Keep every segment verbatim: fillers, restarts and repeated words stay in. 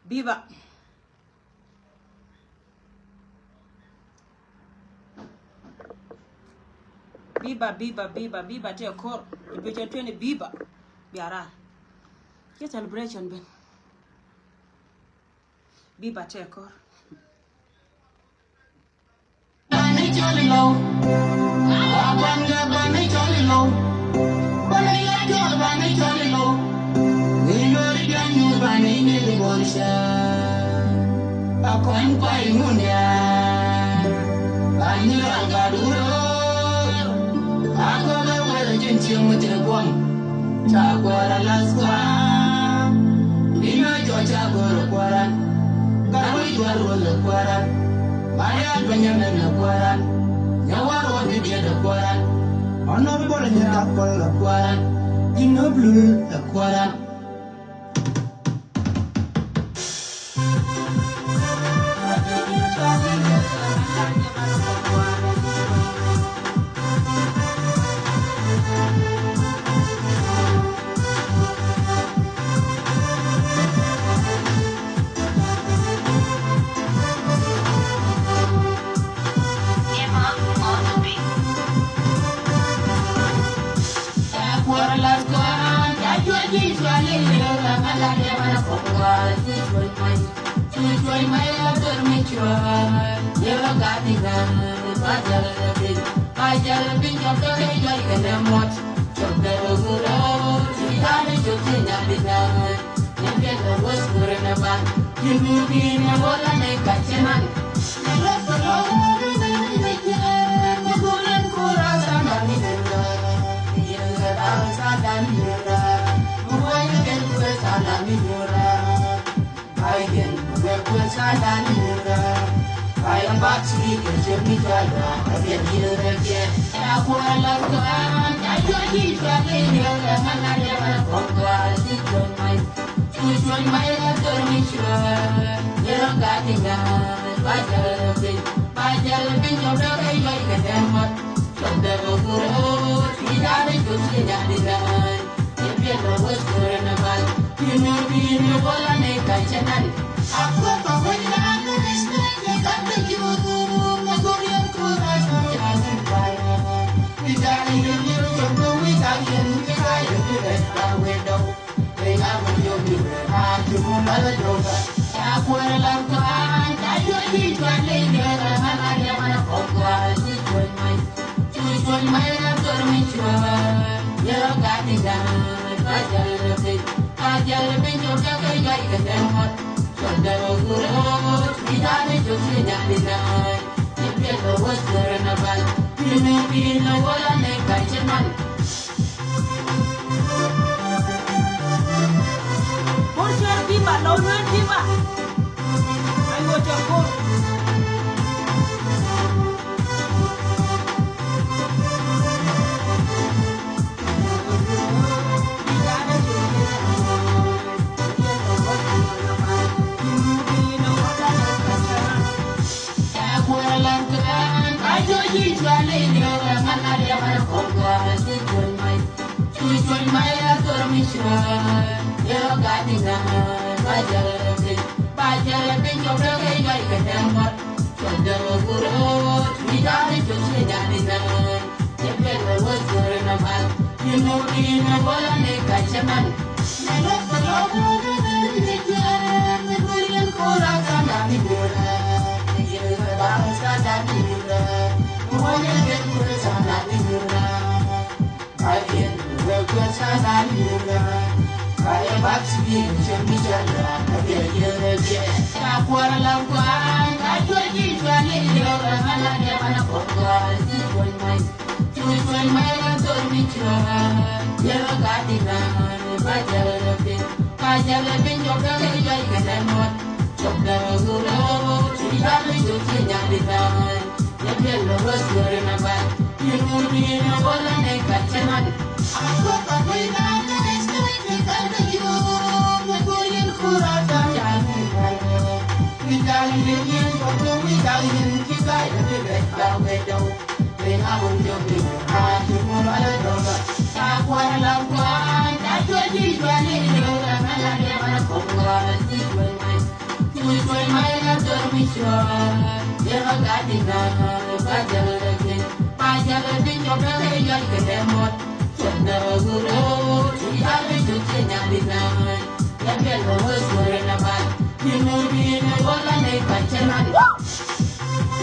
Biba. Biba, biba, biba, biba tɛ kor. Ibi cɛ twenty biba. Biara. Cɛ celebration ben. Biba tɛ kor. Bani cɔl ilow. Abuanga bani cɔl ilow. Bani ya cɔl bani cɔl ilow. Ni lori janyur bani ni di borsha. Akɔn kwa imunya. Bani ranga duro. Akɔn wɛrɛ jin chimu te buam. Ca kuara las kuara. Ina jɔ ca goro kuara. Gawi juar wala kuara. Maria Benjamin na kuara. Nyawar wa bidia na kuara. Honorable Nyakol na kuara. Ino blue na kuara.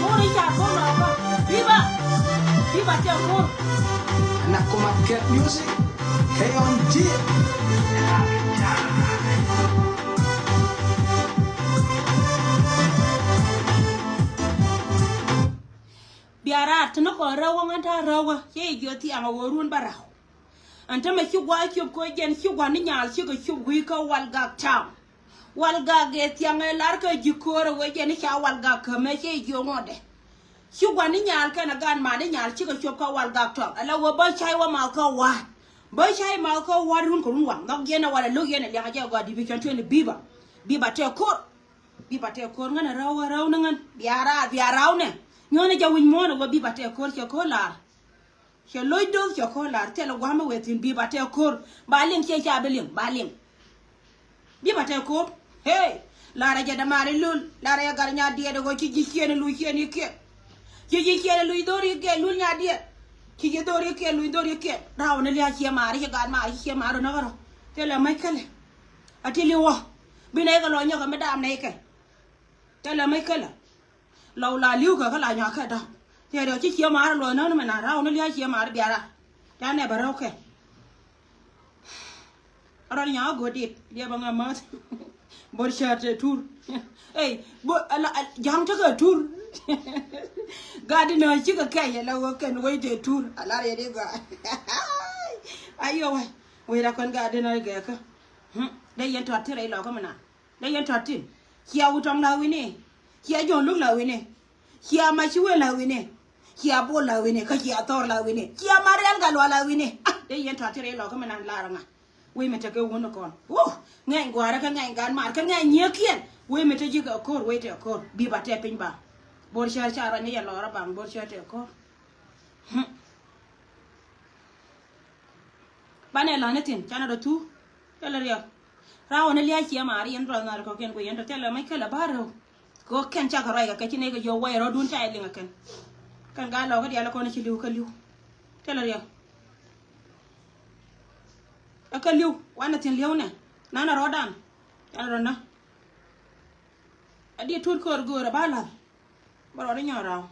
Mori ca kor lɔkä. Biba. Biba tɛ kor. Nakumatt Music. Kɛ yɔn ti. Bia raar ti ni kɔn rɛw wä ŋän ta̱a̱ rɛw wä cɛ jiɔ thiaŋ a ɣöö run bä raw. Ɛn tämɛ ci gua̱a̱th cop kɛ jɛn ci gua̱n ni nyaal cikɛ cop wi̱i̱ kä Walgak Town. Walgak ëë thiaŋ ëë lar kä ji̱ köör ɛ wee jɛn i̱ ca Walgak kämɛ cɛ jiö ŋuɔ̱tdɛ. Ci gua̱n ni nyaal kɛnɛ gan man ni nyaal cikɛ cop kä Walgak Town. Ala wee bä cay wä ma kä wa̱a̱t. Bä cay ma kä wa̱a̱t run kɛ run waŋ. Nhɔk yɛn ɛ wal ɛ lo̱k yɛn ɛ liaŋ ɛ jɛ gɔaa division twenty Biba. Biba tɛ ko̱r. Biba tɛ ko̱r ŋän ɛ räw ɛ räw ni ŋän. Bia raar bia raw nɛ. Nyuɔ̱n ɛ jɛ wi̱c muɔ̱ɔ̱n ɛ wee Biba tɛ ko̱r cɛ ko̱r laar. Cɛ loc do̱th cɛ ko̱r la̱r thilɛ gua̱a̱m mi wee thi̱n Biba tɛ ko̱r. Ba liŋ ciɛ ca bi liŋ ba liŋ. Biba tɛ ko̱r. Hey. La̱rä jɛ dämaari lul la̱rä jɛ gat nyaat diɛt ɛ ɣöö ci ji̱ ciëëni luc ciëëni kiɛt. Ci ji̱ ciëëni luc dho̱ri kiɛt lul nyaat diɛt. Ci ji̱ dho̱ri kiɛt luc dho̱ri kiɛt raw ni lia̱a̱ ciɛ maari ci gat maari ci ciɛ maari näk rɔ. Thilɛ mäc kälɛ. A ti li̱w ɔ. Bi nɛy kɛ lɔ nyɔk kɛ mi daam nɛy kɛ. Thilɛ mäc kälɛ. Lɔw la li̱w kɛ kä la nyɔak kɛ dɔ̱k. Tëë riɔk ci ciɛ ma̱a̱r luɔ̱c näk ni mɛ na raw ni lia̱a̱ ciɛ ma̱a̱r biara. Ca nɛ bɛ räw kɛ. Rɔl nyɔak go̱ dit liɛpɛ ŋa mäth. Bor cär tëë tur. Ey, bor ala ja̱ŋ tekɛ tur. Gat di nä cikɛ kɛc ala wä kɛn wec tëë tur ala riɛt i̱ gɔaa. Ayɔ wec wec ra kɔn gat di nä gɛɛkä. Dee yɛn tɔt ti rɛy lɔkä mi na. Dee yɛn tɔt tin. Cia Wutɔŋ la wi̱ni. Cia Jɔ̱ɔ̱n Luk la wi̱ni. Cia Maci Wen la wi̱ni. Cia Bol la wi̱ni. Kä cia Thɔr la wi̱ni. Cia Marial Gatluak la wi̱ni. Ah, dee yɛn tɔt tin rɛy lɔkä mi nan lar ŋa. Wec mi tekɛ wun kɔn. Wuh! Ŋɛny gua̱a̱rä kä ŋɛny gan mar kä ŋɛny nyiekiɛn. Wec mi te ji̱ kɛ ko̱r wec tɛ ko̱r. Biba tɛ piny ba. Bor cär ca ruac ni yɛ lɔrä baŋ bor cär tɛ ko̱r. Hmm. Banɛ la̱ni thi̱n canɛ rɔ thuk. Thilɛ riɛk. Raw ni lia̱a̱ ciɛ maari yɛn rɔ nar kɔ̱kiɛn guiyɛn tɔ thilɛ mac kälɛ ba rɛw. Kɛ ɣöö kɛn cakɛ ruac kɛ kɛ ci nɛy kɛ jiɔ wayɛ rɔ̱dun ca yɛ liŋ ɛ kɛn. Kɛn gaa lɔkä diaal kɔn ci li̱w kä li̱w. Thilɛ riɛk. Ɛ kä li̱w wanɛ thi̱n li̱w nɛ nanɛ rɔ̱dan. Canɛ rɔ nä. Ɛ diɛ tuut köör göörä ba la̱th. Bä rɔɔdɛ nyɔk raw.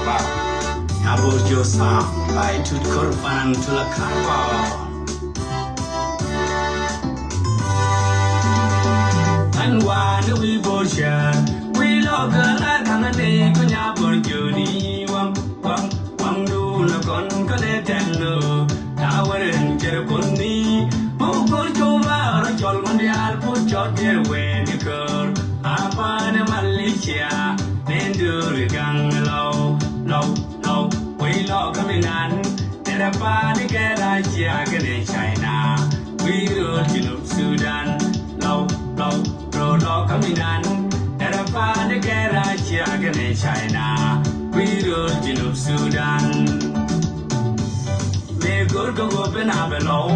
Wow. Nyabor Joe Sam by Tut Korban Tula Karba. An wan wi bor cär wi lɔkä la kaŋä ni ku Nyabor Joe ni wam. Waŋ, waŋdu nɛ kɔn kä lɛ tɛn nö. Ta wɛrɛn cɛr kɔn ni. Mɔ kɔn cɔw ba rɔ cɔl kɔn diaal put cɔt diɛr wɛn di kör. A pan Malaysia. Nen döri gaŋ lɔw, lɔw, lɔw. Wei lɔ kä mi nan. Tɛrɛ pan kɛ Russia kɛ ni China. Wei röl Junub Sudan. Lɔw, lɔw. Rɔ lɔ kä mi nan. Tɛrɛ pan kɛ Russia kɛ ni China. Kui̱ rööl Junub Sudan. Mëë go̱r kä ɣöö ben a bɛ lɔw.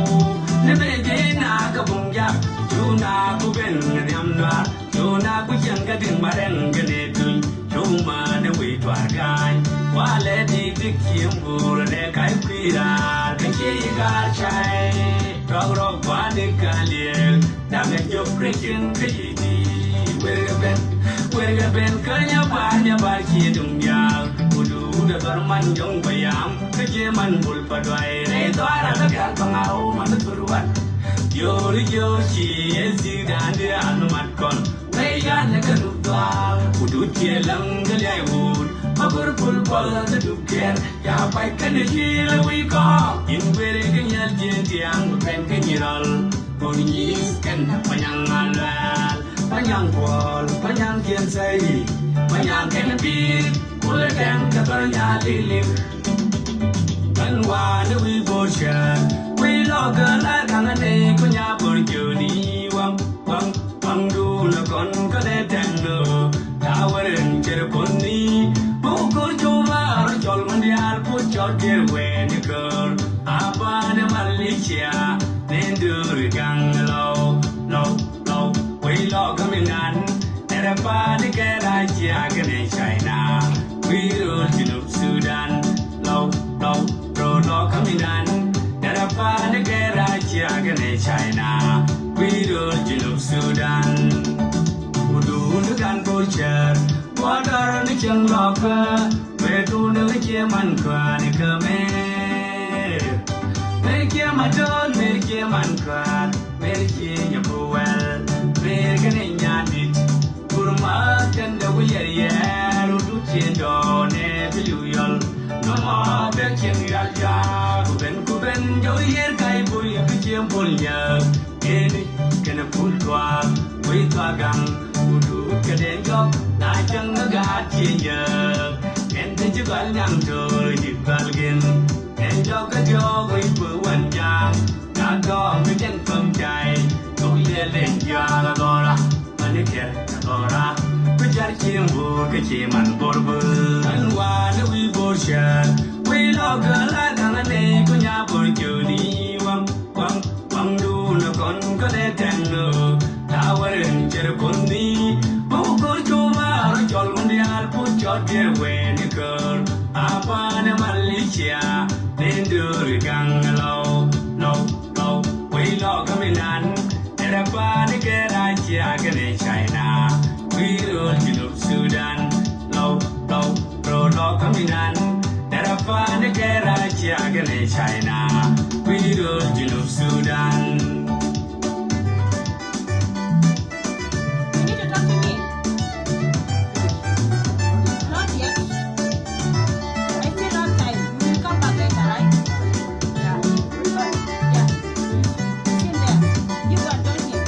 Ni mëë jee na kä buŋ jak. Cu na ku ben nhiam nuaar. Cu na ku cieŋ kä diŋ ma rɛŋ kɛ ni tuny. Cu ma ni wi̱i̱ tuaar ga̱a̱ny. Kualɛ dik dik cieŋ buur nɛ ka̱c kui̱ raar kä cie yi ga̱a̱r cay. Rɔk rɔk gua̱a̱ni ka liɛɛk. Da̱ŋ ɛ jɔk rɛy cieŋ kä yi di. Werkɛ ben, werkɛ ben kä nya ba̱a̱r nya ba̱a̱r cie duŋ diaal. Wut wut ɛ thɔr man jɔŋ bä yam kä cie man bul pa duay rɛy thɔaar ɛ kä kɛl pa ŋaw man thur wan. Yo̱o̱ri yo̱o̱ ci ɛ thi̱i̱k da̱a̱n di an mat kɔn. Wee yan ɛ kä duk dhɔaar wut wut cie läŋ kä liay wut. Ma gor pul pɔl kä duk kɛr. Ya pay kɛn i̱ ci lɛ wi̱i̱ kɔɔk in gueri kä nyal ji̱n tiaŋ bɛ pɛn kä nyi rɔl. Kun nyi kɛn Panyaŋ a luɛɛl Panyaŋ kuɔl Panyaŋ jiɛn sɛy Panyaŋ kɛn bi̱i̱ kulɛ tɛn kä bär nyal i̱ li̱w. Kɛn wa̱a̱ ni wi̱i̱ bo̱o̱r cäät wi̱i̱ lɔk kä la̱r ka̱ŋä ni ku nya bo̱o̱r jiöni waŋ. Waŋ, waŋdu nɛ kɔn kä lɛ tɛn nö. Ta wɛrɛn cɛr kɔn ni. Buk kor cu ba rɔ cɔl män diaal put cɔt kɛ wɛn ni kör. A banɛ Malaysia. Nen Duri gaŋ lɔw, lɔw, lɔw, wei lɔ gaminan. Nɛrɛ pa̱a̱ni kɛ Russia kɛnɛ China. Wei rol Junub Sudan. Lɔw, lɔw, rol lɔ gaminan. Nɛrɛ pa̱a̱ni kɛ Russia kɛnɛ China. Wei rol Junub Sudan. Udun kan bul chɛr. Bɔdɔr ni cieŋ lɔkä. Wee tun ni cie man kɔaani kä mer. Mer cie ma döl, mer cie man kɔaar, mer cie nyɛ bi wɛl, mer kɛnɛ nyan dit. Kur ma tɛn dee wi̱i̱ yɛr yɛr, wut dut cie dɔɔnɛ bi liw yɔl. Nɔmɔ bɛ cieŋ yal jaak, ku ben, ku ben jɔw yɛr kac bul, bi cie bul nyɛ. Eni kɛnɛ pul tuaak, wei tuaak gaŋ, kudu kɛ den jɔk, na cäŋ ŋä gaat cie nyääk. Ɛn te ci gɔl nyaŋ to̱o̱c ji̱ gɔl gin, ɛn jɔk kä diɔ̱ɔ̱k wei kuɛ wän ja̱a̱ŋ. Na dɔɔk mi jɛn päm cay, thok yɛ len jiaal agɔra, mani kɛr agɔra. Bi jar cieŋ bo̱o̱r kä ci man bo̱r bo̱o̱r. Ɛn wa̱a̱ ni wi̱i̱ bo̱o̱r cär, wi̱i̱ lɔk gäl a gaŋ a nɛy ku nya bo̱r jiöni waŋ. Waŋ, waŋ duun a kɔn kä lɛ tɛŋ nöök. Ta̱a̱ wär in cär kɔn ni. Bä wä go̱r cu ma rɔ cɔl wun diaal put cɔt jɛ wee ni kör. A pa̱a̱n ɛ Malaysia. Ni döör i gaŋ lɔw, lɔw, lɔw. Wei lɔk kä mi nan. Nɛrɛ pa̱a̱n kɛ Russia kɛnɛ China. Wi̱i̱ rööl Junub Sudan. Lɔw, lɔw, rööl lɔk kä mi nan. Nɛrɛ pa̱a̱n kɛ Russia kɛnɛ China. Wi̱i̱ rööl Junub Sudan. You need to talk to me. Not yet. I feel long time. You will come back later, right? Yeah. Yeah. Sit there. You go and join him.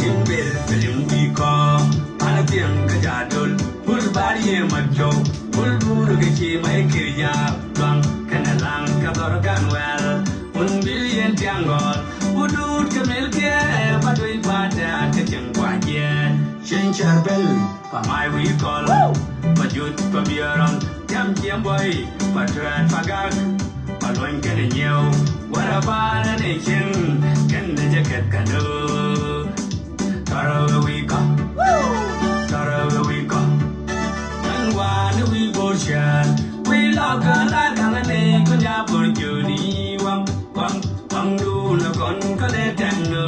In bed, feeling weak, oh, and I think I got done. Bul bar yɛ ma jɔw, bul bur kɛ ci ma ikir ya tuaŋ kɛnɛ laŋ kɛ dhɔr gan wɛl. Mun bil yɛn tiaŋ gɔl, bu duut kɛ mil kiɛ ba duic ba tɛ̈t kɛ cieŋ kua jiɛɛn. Cieŋ cär bel, pa mai wi̱i̱ kɔl, pa jut pa biɛrɔn, tiam ciɛm bɔy, pa tuɛɛt pa gak, pa luɔny kɛnɛ nyiɛw. Wärä ba nɛ ni cieŋ, kɛn ni jɛ kɛt kɛ nöö. Tɔrɔ wee wi̱i̱ kɔ. Tɔrɔ wee wi̱i̱ kɔ. Ɛn wa̱a̱ ni wi̱i̱ bo̱o̱r cɛɛl. Wi̱i̱ lɔk kä la gaŋ ni kun ja̱ bo̱o̱r jiöni waŋ, waŋ, waŋ duun a kɔn kä lɛ tɛŋ ni.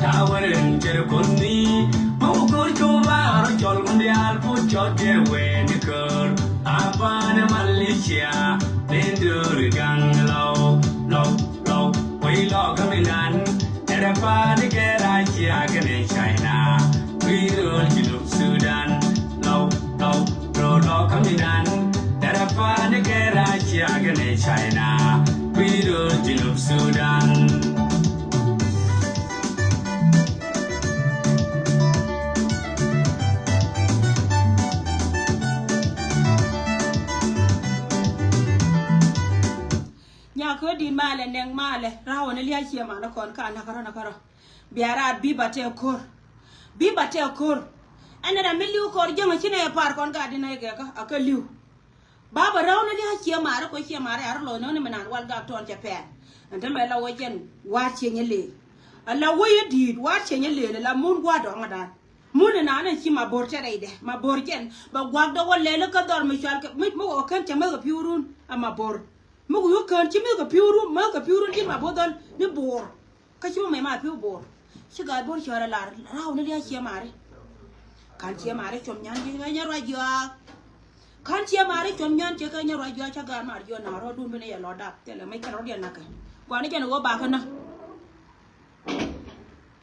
Ta̱a̱ wär in cɛr kun ni. Bä wä go̱o̱r cu ba rɔ cɔl kun diaal put cɔt jɛ wee ni kör. A pa̱a̱n ɛ Malaysia. Ni döör gaŋ lɔw, lɔw, lɔw. Wi̱i̱ lɔk kä mi nan. Nɛrɛ pa̱a̱n kɛ Russia kɛnɛ China. Wi̱i̱ rööl Junub Sudan. Lɔw, lɔw, rööl lɔk kä mi nan. Nɛrɛ pa̱a̱n kɛ Russia kɛnɛ China. Wi̱i̱ rööl Junub Sudan. Nyakä di̱t malɛ nɛŋ malɛ rawä ni lia̱a̱ ciɛ malä kɔn ka nakä rɔ nakä rɔ. Bia raar bi̱i̱ ba tɛk ko̱r. Bi̱i̱ ba tɛk ko̱r. Ɛn ni ram mi li̱w kɔr jäŋ ci nɛ par kɔn ka di̱t nɛ kɛ kä a kä li̱w. Ba bä räw ni lia̱a̱ ciɛ marä kɔ ciɛ marä a rɔ lɔc ni ni mi naan wal gak tɔɔn cɛ pɛɛl. Ɛn te mɛ la wä jɛn wa̱a̱ ciɛ nyɛ lëël. A la wä yɛ di̱i̱t wa̱a̱ ciɛ nyɛ lëël a la mun gua̱a̱r dɔ̱ŋ dan. Mun ni naan ɛn ci ma bo̱r cɛ rɛydɛ ma bo̱r jɛn bɛ gua̱a̱k dee wä lɛl kä dhɔr mi cual kɛ mi mi wä kän cɛ meth kɛ pi̱w run a ma bo̱r. Mi ku yuk kään ci mith kɛ pi̱w run, meth kɛ pi̱w run ji̱n ma bo̱o̱th dhɔl ni bo̱o̱r. Kä ci mɛ ma pi̱w bo̱o̱r. Ci gaat bo̱o̱r cɔɔr ɛ lar raw ni lia̱a̱ ciɛ mari. Ka̱n ciɛ mari cuɔm nyan ji̱ ŋäc nyɛ ruac jiɔaak. Ka̱n ciɛ mari cuɔm nyan ciɛ kä nyɛ ruac jiɔaak ca gaat mar jiɔaak na rɔɔdun bi ni yɛ lɔ dap. Thilɛ mec kɛn rɔɔd yɛ nakä. Guani jɛn ɛ ɣöö bakɛ na.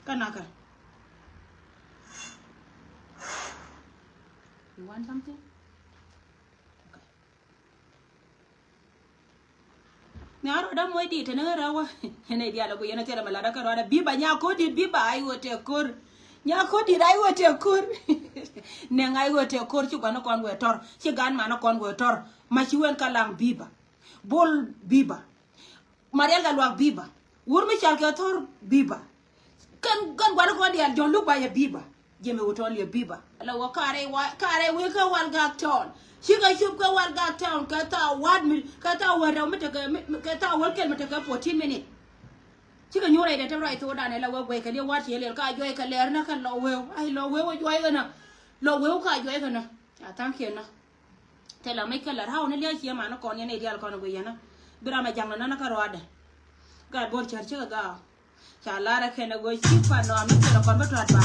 Kä nakä. You want something? Okay. Ni a rɔɔdä moc di̱i̱t te ni ɣän rɛw wä. Ni diaal a guic yɛn a thilɛ mi latdä kä rɔɔdä bi̱i̱ ba nya ko̱r di̱i̱t bi̱i̱ ba a i̱ ɣöö tëë ko̱r. Nya ko̱r di̱i̱t a i̱ ɣöö tëë ko̱r. Nɛŋ a i̱ ɣöö tëë ko̱r ci gua̱n ni kɔn wëë tɔr ci gan man ni kɔn wëë tɔr. Ma ci wen ka laŋ bi̱i̱ ba. Bol bi̱i̱ ba. Marial Gatluak bi̱i̱ ba. Wur mi cal kɛ thor bi̱i̱ ba. Kɛn kɛn gua̱n kɔn diaal Jɔ̱ɔ̱n Luk ba yɛ bi̱i̱ ba. Jɛmɛ wä tɔn liɛ bi̱i̱ ba. Ala wä karɛ wa karɛ wä kä Walgak town. Cikɛ cup kä Walgak town kɛ thaa wa̱t mi kɛ thaa wa̱t rɛw mi tekɛ mi kɛ thaa wa̱t kɛl mi tekɛ fourteen minute. Cikɛ nyuur rɛydɛ te ruac thokdan ɛ la wee guɛc kɛ liɛ wat ciɛ liɛl ka juɔc kɛ lɛɛr nä kɛ lɔ weu. Ai lɔ weu ɛ juɔc kɛ nä. Lɔ weu ka juɔc kɛ nä. Ca tha̱a̱ŋ kiɛ nä. Tɛ la mec kɛ la raw ni lia̱a̱ ciɛ man ni kɔn yɛn i̱ diaal kɔn guic yɛn nä. Bi ram ɛ jaŋ nä nä kä ruaadɛ. Gat bo̱r cär cikɛ gaak. Ca lar ɛ kɛn ɛ go̱o̱c ci pan nɔam ni kɛn ɛ kɔn bä tuat ba.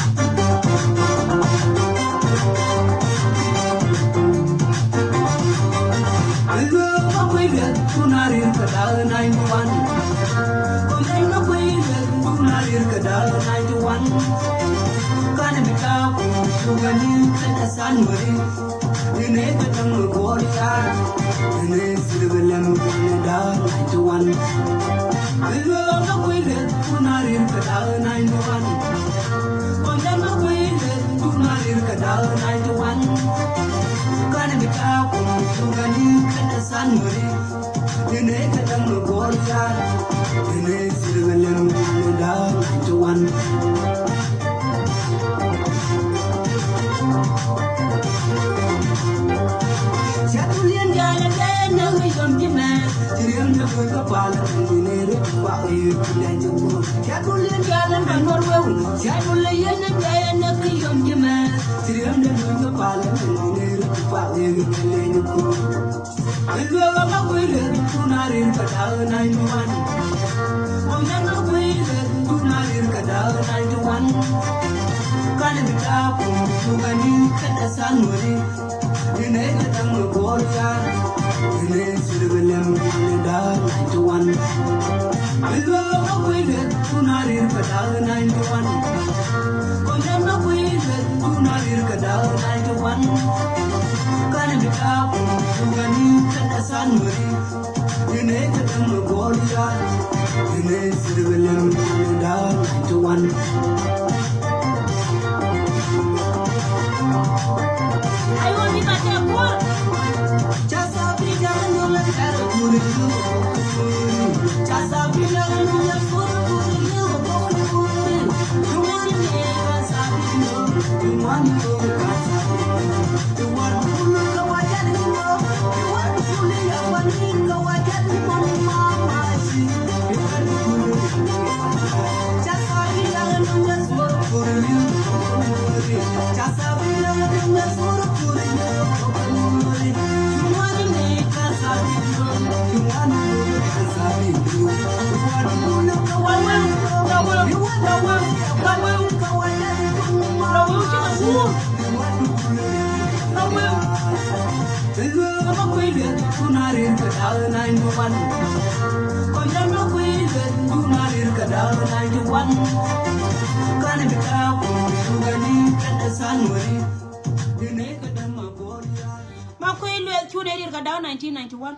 Ma kui̱ lueth cu nɛ riet kɛ da̱w nineteen ninety-one.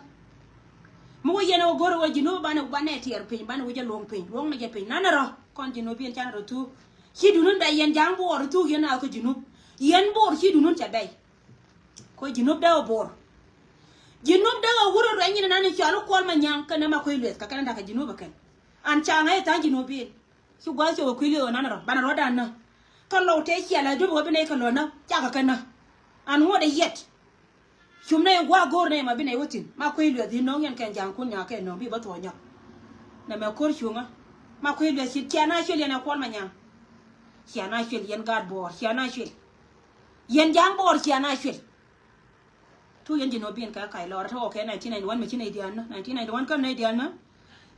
Mi wä yɛn ɛ wä go̱r ɛ wä Junub banɛ, banɛ tiɛɛr piny, banɛ wä jɛ luɔ̱ŋ piny, luɔ̱ŋ ni jɛ piny. Nanɛ rɔ kɔn Junub yɛn canɛ rɔ thuk. Ci dunun bɛ yɛn ja̱a̱ŋ buɔɔr thuk yɛn a kä Junub. Yɛn buɔɔr ci dunun cɛ bɛy. Kɔ Junub dee wä buɔɔr. Junub dee wä wur ɛ ruɛny nyin nan cɔal wä Kuɔl Manyaŋ kɛnɛ ma kui̱ lueth kɛ kɛn da̱k kɛ Junub ɛ kɛn. An ca ŋa̱c ɛ tha̱a̱ŋ Junub yɛn. Ci gua̱a̱th cɛ wä kui̱ li̱w ɛ nanɛ rɔ banɛ rɔ̱dan nä. Kä lɔw tëë ciɛl a dup ɛ wä bi nɛy kɛ lɔ̱n nä cakɛ kɛ nä. An ŋuɔ̱t ɛ yɛt. Cum nɛy gua̱a̱k go̱o̱r nɛy ma bi nɛy wä thi̱n ma kui̱ luɛth i̱ no̱o̱ŋ yɛn kɛn ja̱a̱ŋkun nyakä ɛ nööŋ bi bä thuɔ̱ɔ̱c nyɔk. Nɛmɛ ko̱r cuŋä ma kui̱ luɛth ci cian a cuël yɛn ɛ Kuɔl Manyaŋ. Cian a cuël yɛn gaat buɔɔr cian a cuël. Yɛn ja̱a̱ŋ buɔɔr cian a cuël. Thuk yɛn ji̱ nɔ bi̱i̱n kɛ kac lɔr te ɣɔw kɛ nineteen ninety-one mɛ ci nɛy diaal nä nineteen ninety-one kä nɛy diaal nä.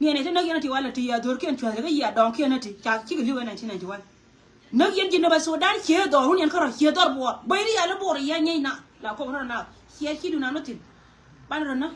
Niɛn ɛ ti näk yɛn a ti walɛ ti yɛ dhorkiɛn cua̱th rɛ kä yia dɔŋkiɛn a ti ca cikɛ li̱w ɛ nineteen ninety-one. Näk yɛn ji̱ nɔ bɛ Sudan ciee dhɔr wun yɛn kärɔ ciee dhɔr buɔɔr bäy ri yal i̱ buɔɔr yɛ nyɛy na la kɔp rɔ na ciɛ ci dunan wä thi̱n. Ban rɔ nä.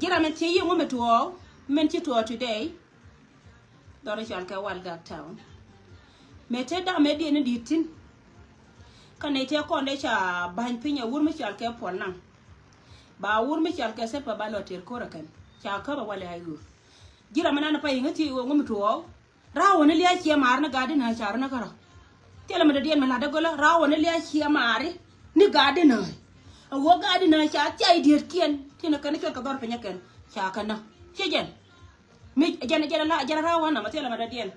Ji̱n ram min ci yiëë ŋu mi tuɔɔk, min ci tuɔɔk today. Dhɔr cɔal kɛ Walgak Town. Mëë te da̱ŋ mëë diɛn ni di̱i̱t thi̱n. Kä nɛy tëë kɔn dee ca ba̱ny piny ɛ wur mi cɔal kɛ Puɔl Naŋ. Ba wur mi cɔal kɛ Silpa ba lɔ tëër ko̱r ɛ kɛn. Ca käp ɛ walɛ a ɣöö ji̱ ram mi nan pay i̱ ŋä thiec ɣöö ŋu mi tuɔɔk. Raawä ni lia̱a̱ ciɛ maari ni gaat di nääc ca ri ni kärɔ̱. Thilɛ mi dɔ̱diɛn mi la̱t dee gölä raawä ni lia̱a̱ ciɛ maari ni gaat di nääc. A ɣöö gaat di nääc ca thiac dieetkiɛn ti ni kɛn cuɔt kɛ dhɔr piny ɛ kɛn ca kɛ näk. Ci jɛn. Mi jɛn jɛn la jɛn raawä namɔ thilɛ mi dɔ̱diɛn.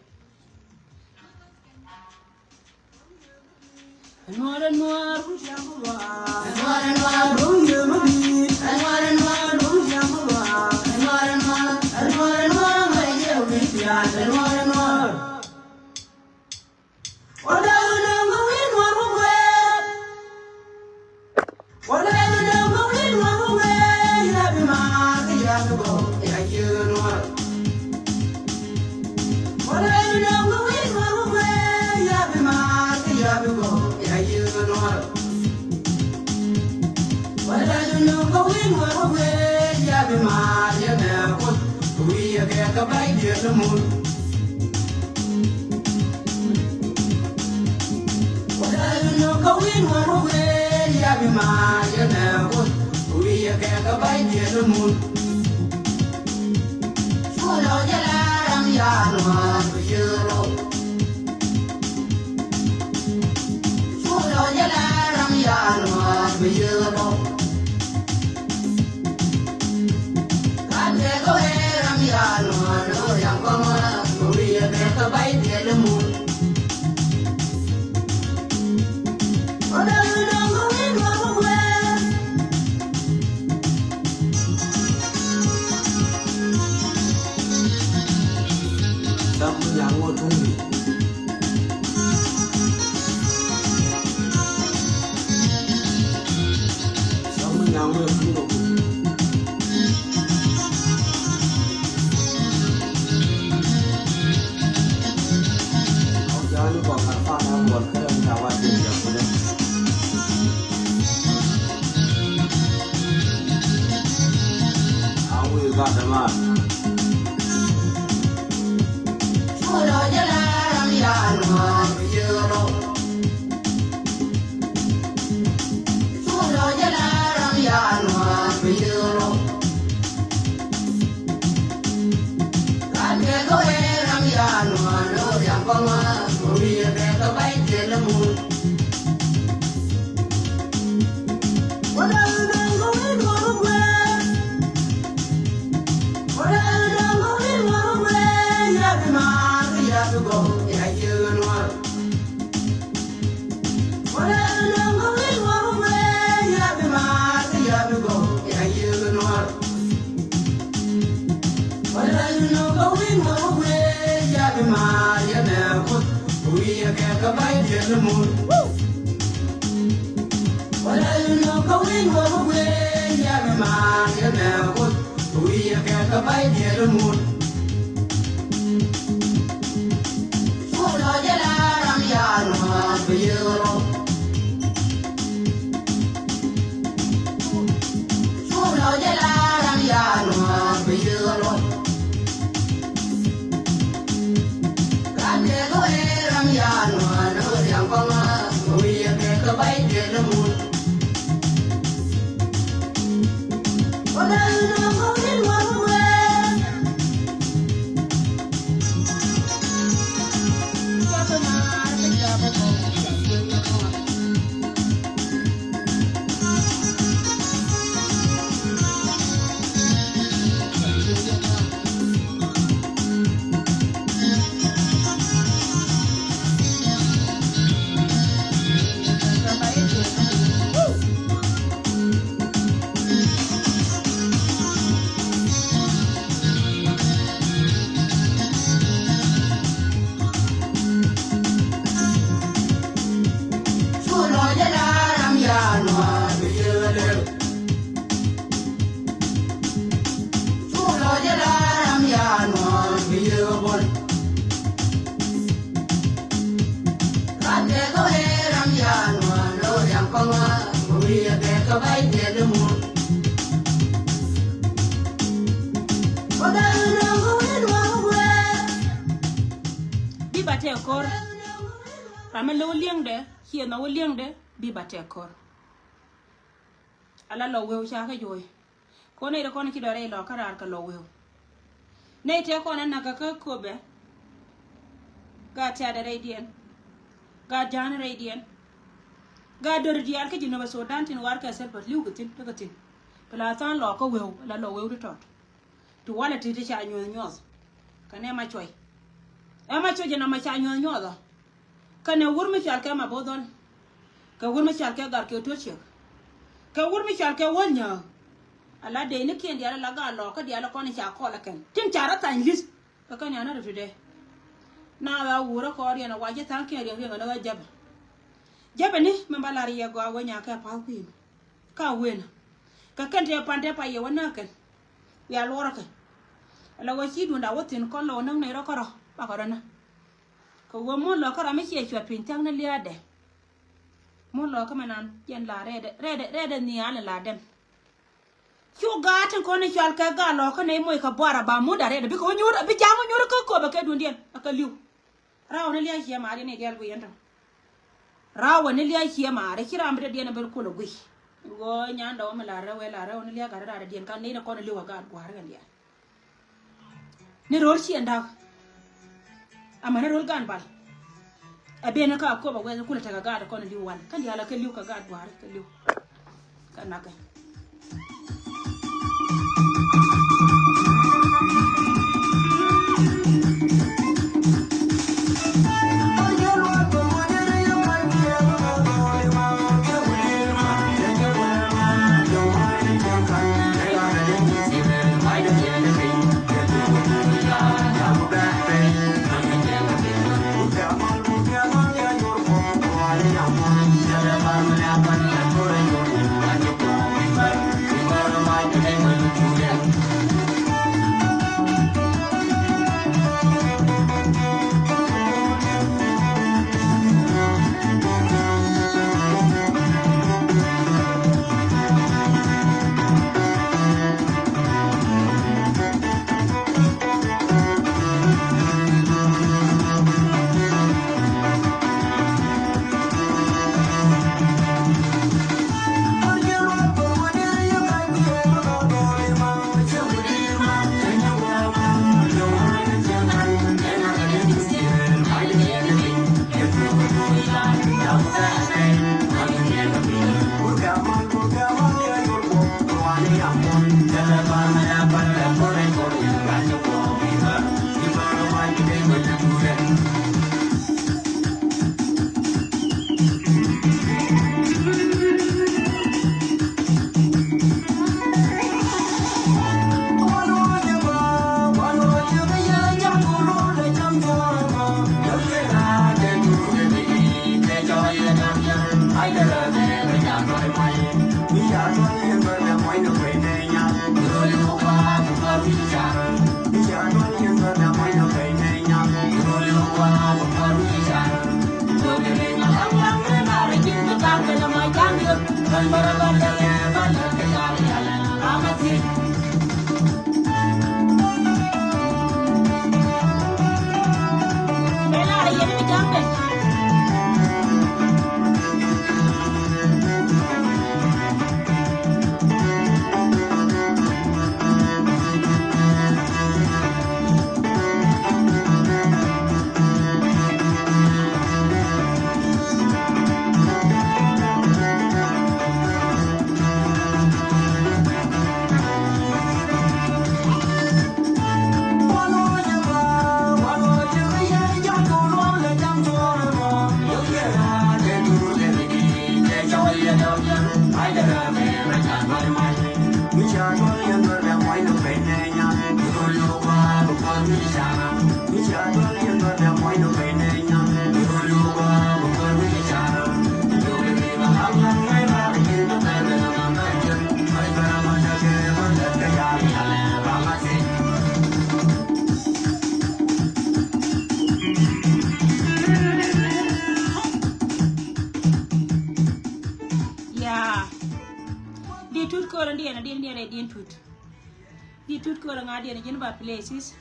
Bi ba tɛk kɔr. Ram mi lo̱w li̱eŋdɛ, ciɛ nhɔk wä li̱eŋdɛ, bi ba tɛk kɔr. Ala lɔ weu ca kä juɔy. Kɔn nɛy ti kɔn ci dɔrɛ ilɔ kä raar kɛ lɔ weu. Nɛy tëë kɔn ɛ näk kɛ kä Köpɛ. Gaa tiatdɛ rɛydiɛn. Gaa ja̱a̱n rɛydiɛn. Gaa dör diaal kä Jinubä Sudan tin warkɛ Salva li̱w kɛ thi̱n, tekɛ thi̱n. Pɛ la tha̱a̱ŋ lɔ kä weu, la lɔ weu ti tɔt. Ti walɛ ti ti ca nyuɔth nyuɔth. Kɛ nɛ ma cuɔy. Ɛ ma cuɔy jɛ nɔmɔ ca nyuɔth nyuɔth ɔ. Kɛnɛ wur mi cɔal kɛ Mabothɔl. Kɛ wur mi cɔal kɛ Gat kɛ Tuɔt Ciek. Kɛ wur mi cɔal kɛ Wäl Nyääk. Ala dee ni kiɛn diaal ala gaa lɔɔkä diaal kɔn ca kɔl ɛ kɛn. Tin ca rɔ thany li̱th. Kɛ kɛn yan rɔ ti dee. Na ɣä wurä kɔɔr yɛn a wa ji̱ tha̱a̱ŋ kiɛn riɛŋ riɛŋ ala ɣä jäpɛ. Jäpɛ ni mɛ ba lar yɛ gɔaa wä nyaakɛ pa̱a̱th kui̱n. Ka wen. Kɛ kɛn tëë pan tëë pa yɛ wä nääk kɛn. Wiaa luɔrä kɛ. Ala wä ci duunda wä thi̱n kɔn lɔ wä näk nɛy rɔ kärɔ. Bakɔ rɔ nä. Kɛ ɣöö mun lɔ kä ram mi ciɛ cuɔt piny thia̱k ni lia̱a̱dɛ. Mun lɔ kä mɛ nan jɛn la rɛɛdɛ, rɛɛdɛ, rɛɛdɛ nhial in la dɛm. Cu gaat tin kɔn in cɔal kɛ gaat lɔ kä nɛy moc kɛ buar a ba mun da rɛɛdɛ. Bikɛ wä nyuur, bi ja̱a̱ŋ wä nyuur kä Köpɛ kɛ duundiɛn. A kɛ li̱w. Raw ni lia̱a̱ ciɛ maari ni diaal guic ɛn tɔ. Raw ni lia̱a̱ ciɛ maari ci ram bi dee diɛn a ben kol a guic. Ɣöö nyan dɔw mi la rɛw ɛ la rɛw ni lia̱a̱ gat raar diɛn ka nɛy ni kɔn in li̱w a gaat gua̱a̱r kɛn diaal. Ni ro̱l ciɛ nda̱k. Amäni ro̱l gan bal. Ɛ ben kä Köpɛ wɛth kulɛ tekɛ gaat kɔn li̱w wal. Kä diaal kɛ li̱w kɛ gaat gua̱a̱ri kɛ li̱w. Kɛ nakä. Diɛn diɛn rɛ diɛn tut. Di tut kör ŋa diɛn ji̱n ba play sis.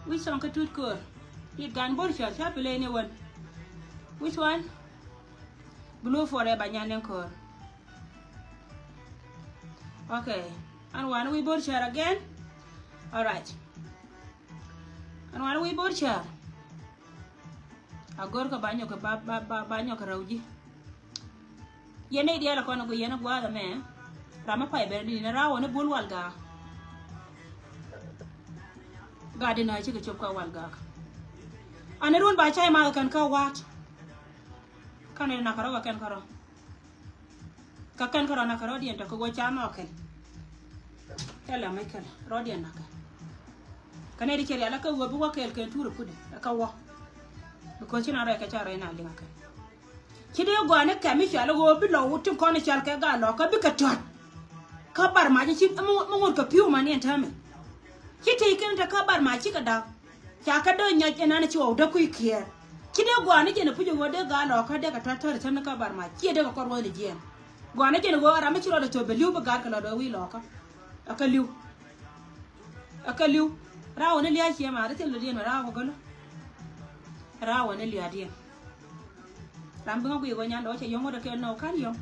Which song kä tut kör? Di gan bor cär ca play ni wän. Which one? Blue forever nyan ni kör. Okay. An wan wi̱i̱ bor cär again. All right. An wan wi̱i̱ bor cär. A gör kä ba nyɔk ba ba ba ba nyɔk rɛw ji̱. Yɛn nɛy diaal kɔn a gui yɛn a gua̱a̱th ɛmɛ. Ram mi pay ben ni ni raw ni bul wal gaak. Gat di nä cikɛ cop kä wal gaak. Ani run ba cay math kɛn kä wa̱a̱t. Kani nak rɔ kɛ kɛn kä rɔ. Kä kɛn kä rɔ nak rɔ diɛn tɔ kɛ wä ca nɔ kɛn. Kɛl a mec kɛl rɔ diɛn nak kɛ. Kɛ nɛy di cɛ rial kä wä bi wä kɛɛl kɛn tuur kudi kä wä. Because ci na rɔ kɛ ca rɔ na liŋ kɛn. Ci dee gɔaa ni kɛm i̱ cɔal i̱ ɣöö bi lɔ wut tin kɔn i̱ cɔal kɛ gaa lɔkä bikɛ tɔ̱t. Kä bar mac i̱ ci mi ŋut kɛ pi̱u man i̱ ɛn täämɛ. Ci tëë kɛn te kä bar mac cikɛ da̱k. Ca kɛ dee nyɔc ɛn an i̱ ci ɣɔw dee kui̱ kiɛɛr. Ci dee gɔaa ni jɛn i̱ puc i̱ ɣöö dee gaa lɔkä dee kɛ tɔ̱t tɔ̱t i̱ täämɛ kä bar mac ciɛ dee kɛ kɔr ruɔ̱th ni jiɛɛn. Gɔaa ni jɛn i̱ ɣöö ram mi ci rɔɔdɛ thöp bɛ li̱w bi gaat kɛ lɔt ɣöö wi̱i̱ lɔkä. Ɛ kɛ li̱w. Ɛ kɛ li̱w. Raawä ni lia̱a̱ ciɛ ma ri thil dɔ̱diɛn mɛ raawä gölä. Raawä ni lia̱a̱diɛn. Ram bi ŋä guiy ɣöö nyan dɔ̱ cɛ yɔ̱ŋ wä dee kɛ nɔ ka̱n yɔ̱ŋ.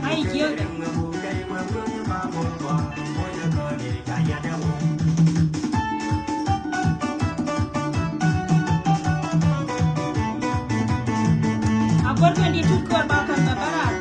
Ai jiäk dɛ. A gör kɛn di tut kör ba kän kɛ bä raar.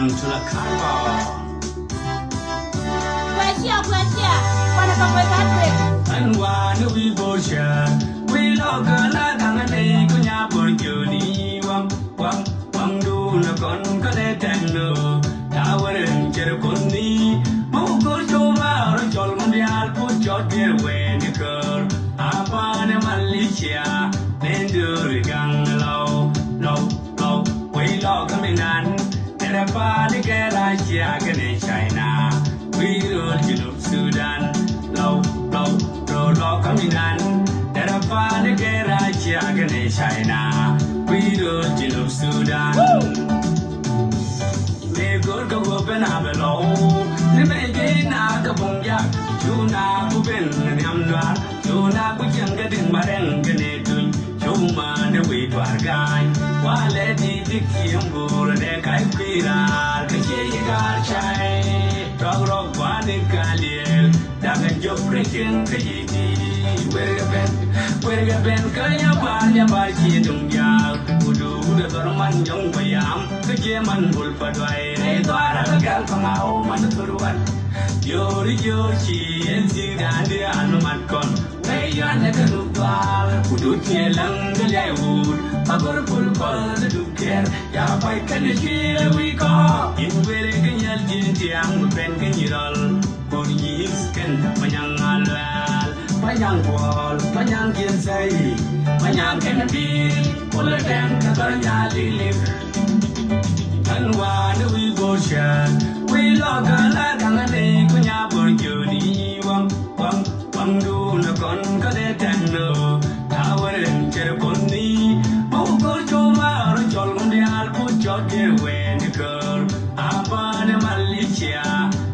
Tula Karba. Kuɛ cia, kuɛ cia. Kuanɛ kɛ kuɛ ka tuek. Ɛn wanɛ wi̱i̱ bo̱o̱r cär. Wi̱i̱ lɔkä la gaŋä nɛy ku nya bo̱o̱r jiöni waŋ, waŋ, waŋ duunä kɔn kä nɛ tɛn nö. Ta wärɛ cär kɔn ni. Mɔ wä go̱o̱r cop raar cɔl mun diaal put cɔt dier wen di kör. A banɛ Malaysia. Nɛ dööri gaŋ lɔw, lɔw, lɔw. Wei lɔkä mi nan. Tɛrɛ pa̱a̱ni kɛ Russia kɛnɛ China. Wi̱i̱ rööl Junub Sudan. Lɔw, lɔw, rööl lɔkä mi nan. Tɛrɛ pa̱a̱ni kɛ Russia kɛnɛ China. Wi̱i̱ rööl Junub Sudan. Mëë go̱o̱r kɛ wä ben a bɛ lɔw. Ni mëë ji̱ na kɛ buŋ jak. Cu na ku ben ni nhiam nuaar. Cu na ku cieŋ kɛ di̱ŋ ma rɛŋ kɛ ni tuny. Cu ma ni wi̱i̱ tuaar ga̱a̱ny. Wa lɛ di dik cieŋ buur dee ka̱c kui̱ raar kɛ cie yi ga̱a̱r cay. Rɔk rɔk gua̱a̱ni ka liɛɛl. Da̱ŋ ɛ jop rɛ cieŋ kɛ yi di. Werkɛ ben, werkɛ ben kä nyabar, nyabar cie duŋ jaak. Kudu wudɛ dhɔr man nyɔŋ bä yam. Kä cie man bul pa duay rɛy dhɔara kä gɛl pa ŋaw man thur wan. Yor yor ci en si dandi an mat kɔn. Wei yan ɛ kä ruk dhɔar. Kudu cie laŋ kä liay wut. Pa gor bul kɔl kä duk kɛr. Ya pay kɛn cie wi̱i̱ kɔ. In weri kä nyal ji̱n tiaŋ ben kä nyirɔl. Kur nyis kɛn Manyaŋ Aluɛl, Manyaŋ Kuɔl, Manyaŋ Kiɛn Sɛy, Manyaŋ kɛn Bi̱i̱l, Kulɛ Dɛŋ kɛ Gɔr Nyalilik. Ɛn wa̱a̱ ni wi̱i̱ bo̱o̱r cär, wi̱i̱ lɔkä la gaŋä nɛy ku nya bo̱o̱r jiöni waŋ, waŋ, waŋ duunä kɔn kä dee tɛn nö. Ta wärɛ cär kɔn ni, mɔ wä go̱o̱r cop raar cɔl mun diaal put cɔt dier wen di kör. A banɛ Malaysia,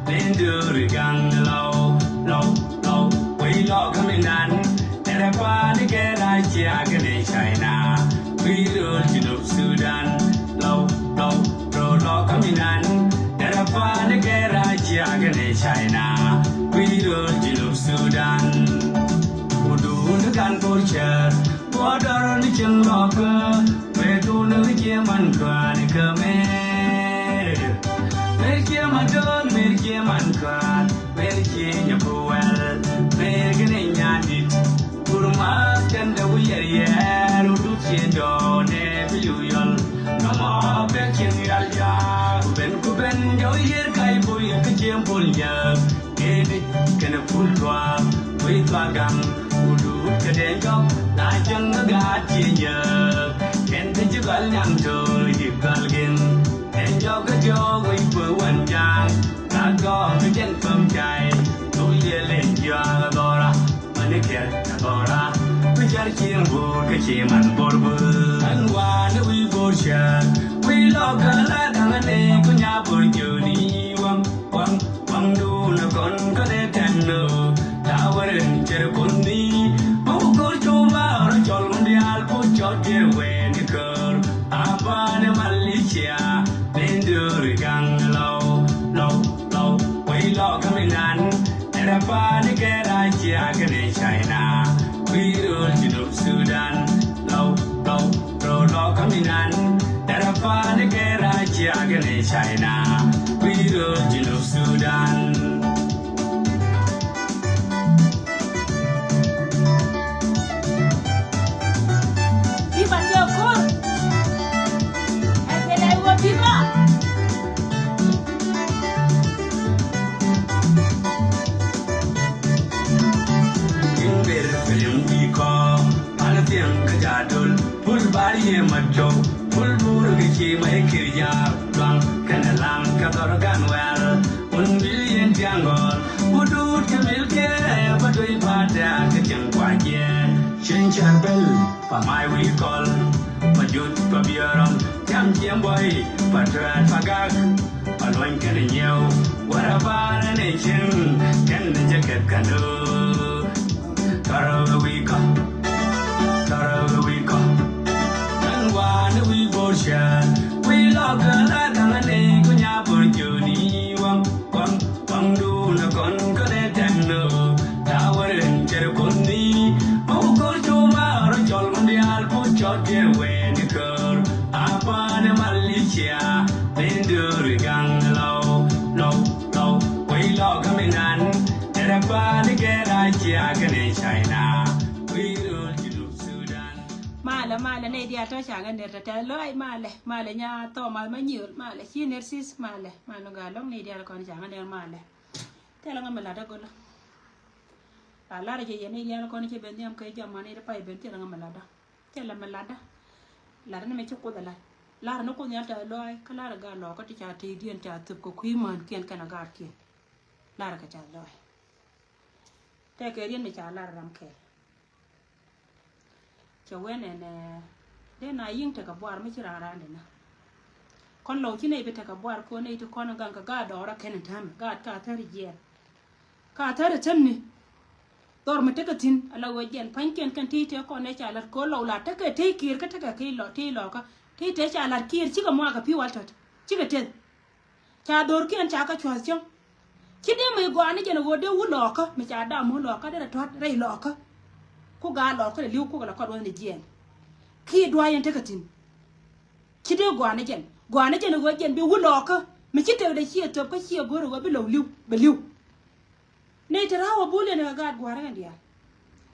nɛ dööri gaŋ lɔw, lɔw, lɔw. Wei lɔkä mi nan, tɛrɛ pa̱a̱ni kɛ Russia kɛnɛ China. Wi̱i̱ rööl Junub Sudan, lɔw, lɔw, rööl lɔkä mi nan. Tɛrɛ pa̱a̱ni kɛ Russia kɛnɛ China. Wi̱i̱ rööl Junub Sudan. Kudu ni kan go̱o̱r cär. Border ni cieŋ lɔkä, mëë duundä kä cie man kään kä mëë. Mëë cie man kään, mëë cie man kään, mëë cie nyɛ buwɛl, mëë kɛ ni nyandit. Kur math kɛn dɛ wi̱i̱ yɛr yɛr, wä dut cie dɔɔnɛ bi liw yɔl. Nɔmɔ bɛ cieŋ yal jaak, ku ben, ku ben jɔw yɛr kac boy kä cie bol nyäk. Kɛnɛ, kɛnɛ pul tuaak, wec tuaak gaŋ, wudut kɛ dee jɔk, la cäŋ kä gaat cie nyääk. Kɛn kä ci gɔl nyaŋ to̱o̱c di gɔl gin, dee jɔk kä diɔ̱ɔ̱k wec kuɛ wän ja̱a̱ŋ. La gɔɔk kä jɛn päm cay, thok yɛ leny jɔak ɛ dhɔra, mäni kɛr ɛ dhɔra. Bi jar cieŋ bo̱o̱r kä ci man bo̱r bo̱r. Ɛn wa̱a̱ ni wi̱i̱ bo̱o̱r cäär, wi̱i̱ lɔk kä la da̱ŋ ɛ nɛy ku nya bo̱r jiöni waŋ. Waŋ, waŋ duun ɛ kɔn kä dee tɛn nö. Ta wä ren cɛr kɔn ni. Bä wä go̱r cop raar cɔl ŋun diaal ku cɔt dier wee ni kör. A banɛ Malaysia, ni döör i̱ gaŋ lɔw, lɔw, lɔw. Wee lɔk kä mi nan. Tɛrɛ pa̱a̱ni kɛ Russia kɛnɛ China. Wi̱i̱ rööl Junub Sudan. Lɔw, lɔw, rööl lɔk kä mi nan. Tɛrɛ pa̱a̱ni kɛ Russia kɛnɛ China. Wi̱i̱ rööl Junub Sudan. Viva Tio Kur. Ɛ pɛlɛ wä viva. In ber film wi̱i̱ kɔ, pal thiɛŋ kä jadol, pul bar yie mat cɔw, pul bur kɛ ci ma ikir jaak, luaŋ kɛnɛ laŋ kɛ thɔr gan wɛl, un bil yen tiaŋ gɔl, wudut kɛ mil kɛ, ba doy ba tɛk kɛ tiɛŋ kua jiɛ, cieŋ cɛr bel. Pa may wi̱i̱ kɔl, pa jut, pa biɛrɔm, jam jiɛm bɔy, pa tuɛɛt, pa gak, pa luɔny kɛnɛ nyiɛw, wär a bar ɛn ɛ cieŋ, kɛn ni jɛ kɛt kɛn do̱o̱k. Tɔrɔ wi̱i̱ kɔ, tɔrɔ wi̱i̱ kɔ. Kɛn wa̱a̱ ni wi̱i̱ bo̱r cäär, wi̱i̱ lɔk kɛ la da̱ŋ ɛ nɛy ku nya bo̱r jiöni waŋ, waŋ. Kɔŋdun ɛ kɔn kä dee tɛn nö. Ta wä ren cɛr kɔn ni. Mɔ wä go̱r cop raar cɔl ŋun diaal ku cɔt dier wee ni kör. A banɛ Malaysia, ni döör i̱ gaŋ Ya̱a̱ kɛnɛ China, wi̱i̱ rööl Junub Sudan. Malɛ, malɛ, nɛy diaal tɔ̱ ca ŋä ner tɛtɛ lɔaac, malɛ, malɛ, nya Thomas Manyol, malɛ, ci ner sis, malɛ, malɛ, ŋa lɔ̱ŋ nɛy diaal kɔn ca ŋä ner, malɛ. Thilɛ ŋä mi latdä gölä. La lar jɛ yɛn nɛy diaal kɔn cɛ ben nhiam kɛ jɔman i̱ pay ben thilɛ ŋä mi latdä. Thilɛ mi latdä. Latdä ni mi ci Kuoth ɛ lat. Lar ni Kuoth Nhial tɛth lɔaac, kä lar ɛ gaat lɔɔkä ti ca tëëdiɛn ca thöp kɛ kui̱ mänkiɛn kɛnɛ gaatkiɛn. Lar ɛ kɛ tɛth lɔaac. Tɛkɛ riet mi ca lar ram kɛɛl. Cɛ wen ɛn, eh, dee na yi̱ŋ tekɛ buar mi ci raan raan dee na. Kɔn lɔw ci nɛy bi tekɛ buar kɔn nɛy ti kɔn gaŋ kɛ gaat dɔɔrä kɛn in täämɛ, gaat ka thäri jiɛɛn. Ka thäri tämni. Dhɔr mi tekɛ thi̱n, ala ɣöö jiɛn pa̱nykiɛn kɛn tëë tëë kɔn nɛ ca la̱t kɛ ɣöö lɔw la tekɛ tëë kiɛɛr kä tekɛ ki lɔ, tëë lɔkä. Tëë tëë ca la̱t kiɛɛr cikɛ muakä pi̱w al tɔ̱t. Cikɛ teth. Ca dho̱rkiɛn ca kɛ cua̱th cäŋ. Ci dee mi gɔaa ni jɛn ɣöö dee wut lɔɔkä, mi ca dam wut lɔɔkä, derɛ tua̱t rɛy lɔɔkä. Ku gaat lɔɔkä lɛ li̱w kukɛ lɛ kɔt wä ni jiɛɛn. Kiɛ dua̱a̱c ɛn tekɛ thi̱n. Ci dee gɔaa ni jɛn. Gɔaa ni jɛn ɣöö jɛn bi wut lɔɔkä. Mi ci tekdɛ ciɛ thöp kä ciɛ go̱r ɣöö bi lɔw li̱w, bɛ li̱w. Nɛy te ra̱a̱ wä bul yɛn kɛ gaat gua̱a̱r ɛn diaal.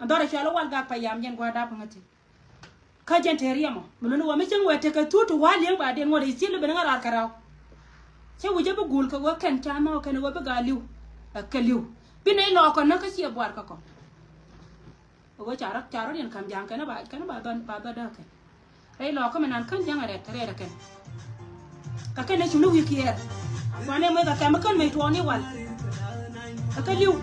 Ɛn dhɔr ɛ cual wal gak payam jɛn gua̱a̱r dap kä ŋäthi. Kä jɛn te riɛmɔ mi luni wä mi cäŋ wɛ tekɛ thut ti wa̱a̱ li̱eŋ ba diɛn ŋuɔ̱t i̱ thil bi ben ŋa̱ raar kɛ raw. Cä wi̱cä bi gul kɛ wä kɛn ca nhɔk kɛn wä bi gaa li̱w. Ɛ kɛ li̱w bi nɛy lɔɔkä näk kä ciɛ buar kä kɔn. Ɛ wä ca rɔ̱ ca rɔ̱ diɛn ka̱m ja̱a̱ŋ kɛn ba kɛn ba dhɔn ba dhɔn däk kɛn. Rɛy lɔɔkä mi nan kän ja̱ŋ a rɛt rɛt ɛ kɛn. Kä kɛn ɛ cuni wi̱i̱ kiɛɛr. Kuanɛ muec kɛ kɛm kän mec tuɔɔni wal. Kä li̱w.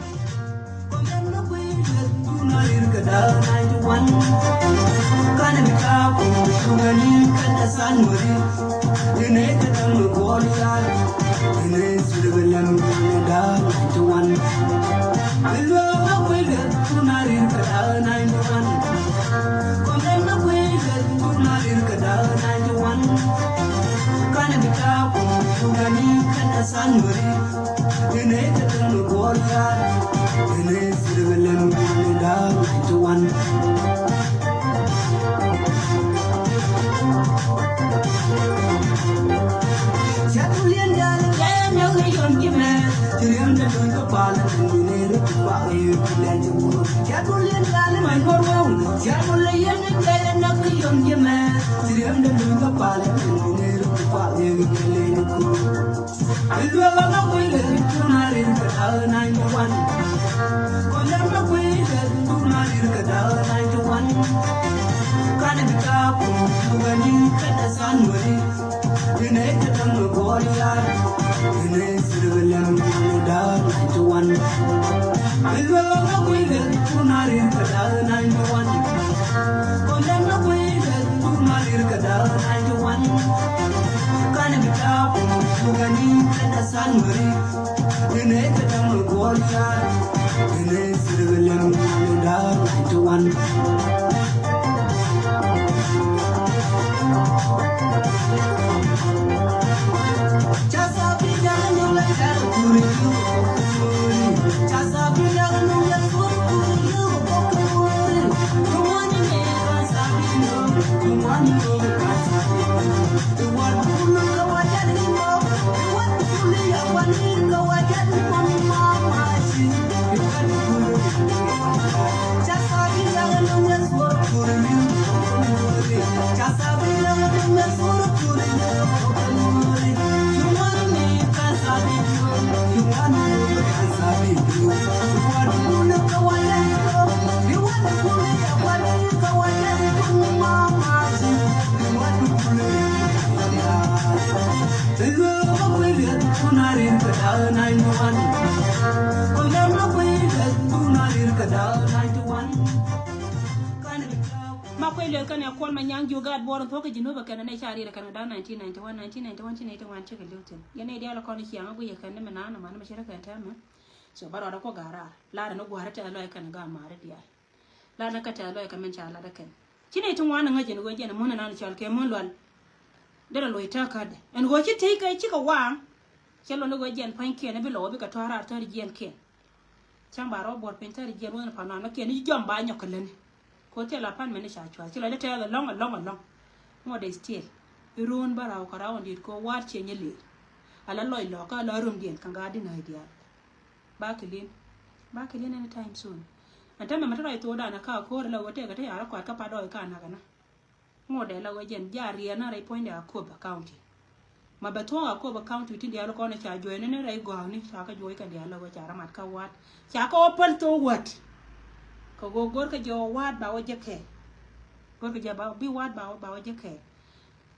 Ma kuec lueth kɛnɛ Kuɔl Manyaŋ jiök gaat buɔɔr in thuɔ̱k kä Jinub ɛ kɛn ɛ nɛ ca riɛt ɛ kɛn ɛ da̱a̱n nineteen ninety-one, nineteen ninety-one ci ninety-one cikɛ li̱w thi̱n. Yɛn nɛy diaal ɛ kɔn ɛ ciaŋ ɛ guic ɛ kɛn ni mi naan ɛ man mi ci rɛ kɛn tɛmɛ. So bä rɔɔdɛ kuɔ ga̱a̱r raar lar ɛn ɛ gua̱a̱r ɛ tɛth lɔc ɛ kɛn ɛ ga̱a̱ ma̱a̱r ɛ diaal. Lar ni kɛ tɛth lɔc ɛ kɛ min ca lat ɛ kɛn. Ci nɛy ti ŋuan ɛ ŋäc ɛn ɣöö jɛn ɛ mun ɛ naan cɔal kɛ mun lual. Derɛ loc tääkädɛ ɛn ɣöö ci tëëk kɛ cikɛ waaŋ. Cɛ lon ni ɣöö jɛn pua̱nykiɛn ɛ bi lɔw ɛ bikɛ tɔ̱a̱r raar tɔ̱a̱r jiɛɛnkiɛn. Cäŋ ba rɔ buɔ̱t piny thäri jiɛn wä ni pan nɔn mɛ kiɛn i̱ jɔm ba nyɔk kɛ läni. Kɛ ɣöö thilɛ pan mɛn i̱ ca cua̱th ci lɔcdä tɛɛth ɛlɔ̱ŋ ɛlɔ̱ŋ ɛlɔ̱ŋ. Ŋuɔ̱t dee still i̱ ro̱o̱n bä raw kɛ raw in di̱i̱t kɛ ɣöö wa̱a̱t ciɛ nyɛ lëël. Ala lɔc lɔ̱kä ala romdiɛn kɛ ŋa̱a̱t di̱n ɣäc diaal. Ba kɛ li̱n. Ba kɛ li̱n any time soon. Ɛn täämɛ mɛ te rɔy thokdan ɛ ka ko̱r ɛ la ɣöö tëëkɛ te ya̱r ɛ kɔaat kä Pa̱t Dɔɔy ka nakä na. Ŋot ɛ la ɣöö jɛn ja̱ riɛn na rɛy puɔ̱nydɛ Akobo County. Ma bɛ thuɔ̱k Akobo County tin diaal kɔn ca juɔ̱cni ni rɛy gɔ̱a̱kni ca kɛ juɔ̱c kɛn diaal la ɣöö ca rɔ mat kä Wa̱a̱t. Ca kɛ wä päl thok Wa̱a̱t. Kɛ ɣöö go̱rkɛ jɛ ɣöö Wa̱a̱t ba wä jek kɛɛl. Go̱rkɛ jɛ ba bi Wa̱a̱t ba wä, ba wä jek kɛɛl.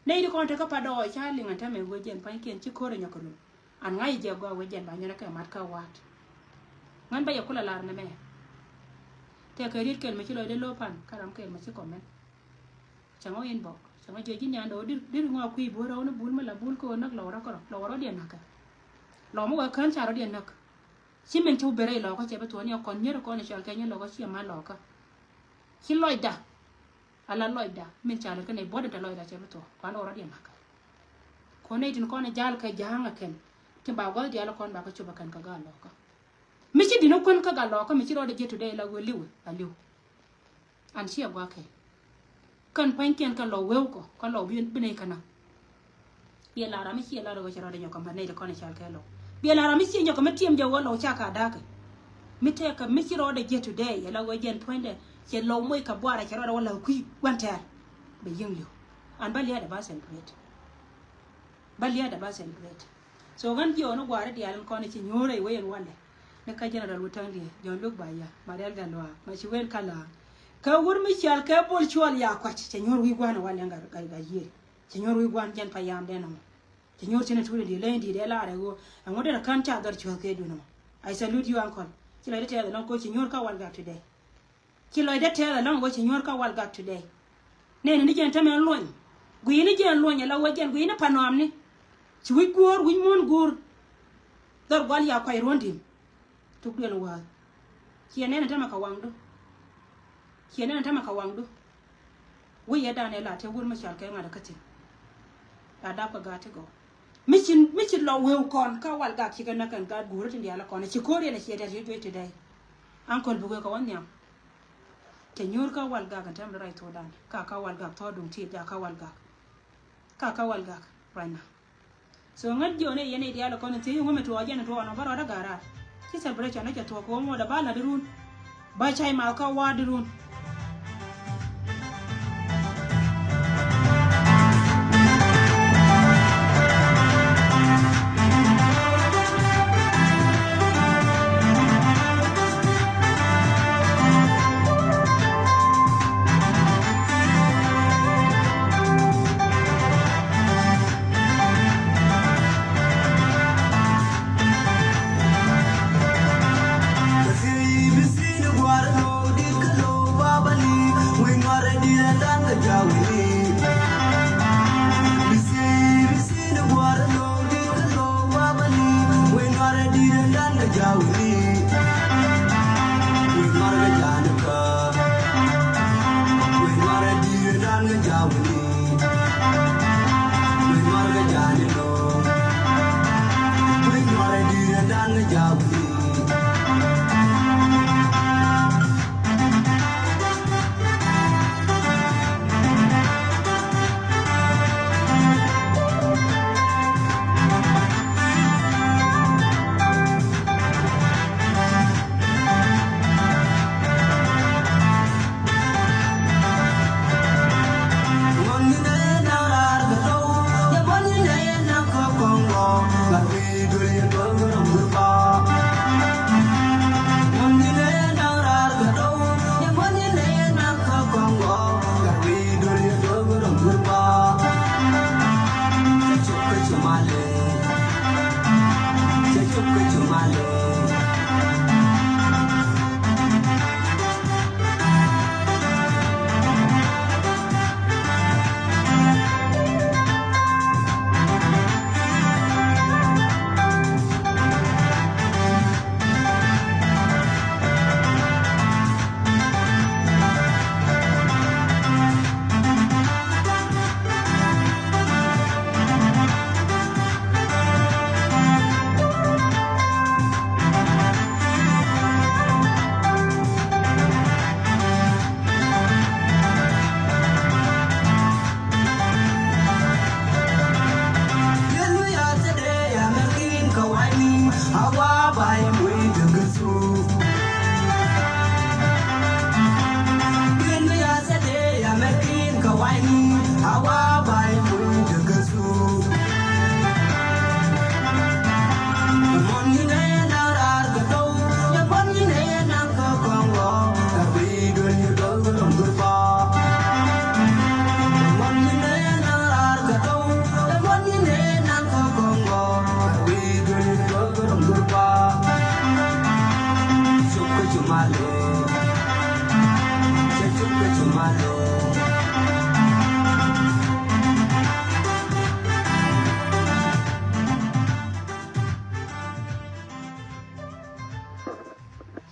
Nɛy ti kɔn te kä Pa̱t Dɔɔy ca liŋ ɛn täämɛ ɣöö jɛn pua̱nykiɛn ci ko̱r ɛ nyɔk kɛ lul. An ŋa̱c jɛ gɔaa ɣöö jɛn ba nyɔnɛ kɛ mat kä Wa̱a̱t. Ŋän bä yɛ kulɛ lar nɛmɛ. Tëëkɛ riet kɛl mɛ ci lɔcdɛ lo̱p pan kä ram kɛl mɛ ci comment. Cäŋ ɔ inbox, cäŋ ɔ jiɛ ji̱ nian dɔ̱ dir, dir ŋɔak kui̱ buɔ̱rä wä ni bul mi la bul kä wä näk lɔwrä kärɔ, lɔwrä diɛ näkä. Lɔ mi wä kään ca rɔ diɛ näk. Ci min ci wä ben rɛy lɔkä cɛ bi thuɔ̱k ni ɔ kɔn nyier kɔn i̱ cɔal kɛ nyier lɔkä ciɛ ma lɔkä. Ci lɔcda. Ala lɔcda min ca lät kä nɛy buɔ̱t in te lɔcda cɛ bi thuɔ̱k kɔn lɔwrä diɛ näkä. Kɔn nɛy tin kɔn i̱ jal kɛ ja̱a̱ŋ ɛ kɛn. Tin ba gua̱th diaal kɔn ba kä cop ɛ kɛn kä gal lɔkä. Mi ci di̱n ɔ kuän kä gal lɔkä mi ci rɔɔdɛ jiɛ today la ɣöö li̱w ɛ li̱w. An ciɛ gua̱a̱kɛ. Kän pua̱nykiɛn kän lɔ wewkɔ kän lɔ bi, bi nɛy känä. Biɛ lar ram mi ciɛ lar ɣöö cɛ rɔɔdɛ nyɔk kɛ mät nɛy ti kɔn i̱ cal kɛ lɔ. Biɛ lar ram mi ciɛ nyɔk kɛ mi tiɛm jɛ ɣöö lɔ ca ka da̱a̱kɛ. Mi tɛɛkɛ mi ci rɔɔdɛ jiɛ today ɛ la ɣöö jɛn puɔ̱nydɛ cɛ lɔ moc kɛ buarɛ cɛ rɔɔdɛ wä la kui̱ gua̱n tɛɛr. Bɛ yi̱ŋ li̱w. An bä lia̱a̱dɛ ba celebrate. Bä lia̱a̱dɛ ba celebrate. So ɣän jiɔɔn ni gua̱a̱ri diaal in kɔn i̱ ci nyuur rɛy wec in walɛ. Ni kä General Wutaŋ diɛ, Jɔ̱ɔ̱n Luk Baya, Marial Gatluak, ma ci wen kä la̱a̱ŋ. Kä wur mi cial kɛ Bol Cuɔl Yakuac, cɛ nyuur wi̱i̱ gua̱a̱n in walɛ ŋa̱r ŋa̱r ŋa̱r yiëë. Cɛ nyuur wi̱i̱ gua̱a̱n jɛn payamdɛ nɔmɔ. Cɛ nyuur cin in tuuli diɛ leny diɛ dee laarɛ ɣöö ɛŋu dee rɛ kään ca dhɔr cuɔ̱th kɛ duun nɔmɔ. I salute you, uncle. Ci lɔcdä tɛth ɛlɔ̱ŋ kɛ ɣöö ci nyuur kä Walgak today. Ci lɔcdä tɛth ɛlɔ̱ŋ ɣöö ci nyuur kä Walgak today. Nɛnɛ ni jɛn tämɛ luɔny. Guiyni jɛn luɔny ala wä jɛn guiyni panuamni. Ci wi̱c guur, wi̱c muɔ̱ɔ̱n guur. Dhɔr Gual Yakuac ruɔ̱n di̱i̱m. Thukdiɛn wäl. Ciɛ nɛnɛ tämɛ kɛ waŋdu. Ciɛ nɛnɛ tämɛ kɛ waŋdu. Wi̱c yɛ danɛ la te wur mi cal kɛ ŋa̱t kä thi̱n. La dap kɛ gaat ti gɔw. Mi ci, mi ci lɔ wëë kɔn kä Walgak cikɛ näk kɛn gaat guur tin diaal kɔn. Ci ko̱r yɛn a ciɛ tɛt ci juec today. Uncle bukɛ kɛ wä nhiam. Cɛ nyuur kä Walgak in tɛm di rɛy thokdan. Ka kä Walgak thɔɔduŋ ti ja kä Walgak. Ka kä Walgak right now. So ŋän jiɔni yɛn i̱ diaal kɔn in thiec ŋuɔ̱mɛ tuɔɔk jɛn in tuɔɔk nɔ bä rɔɔdä ga̱raar. Ci celebration ni cɛ tuɔɔk kɛ ɣöö ŋuɔ̱t ɛ ba la̱t irun. Ba cay math kä wa̱a̱ di run.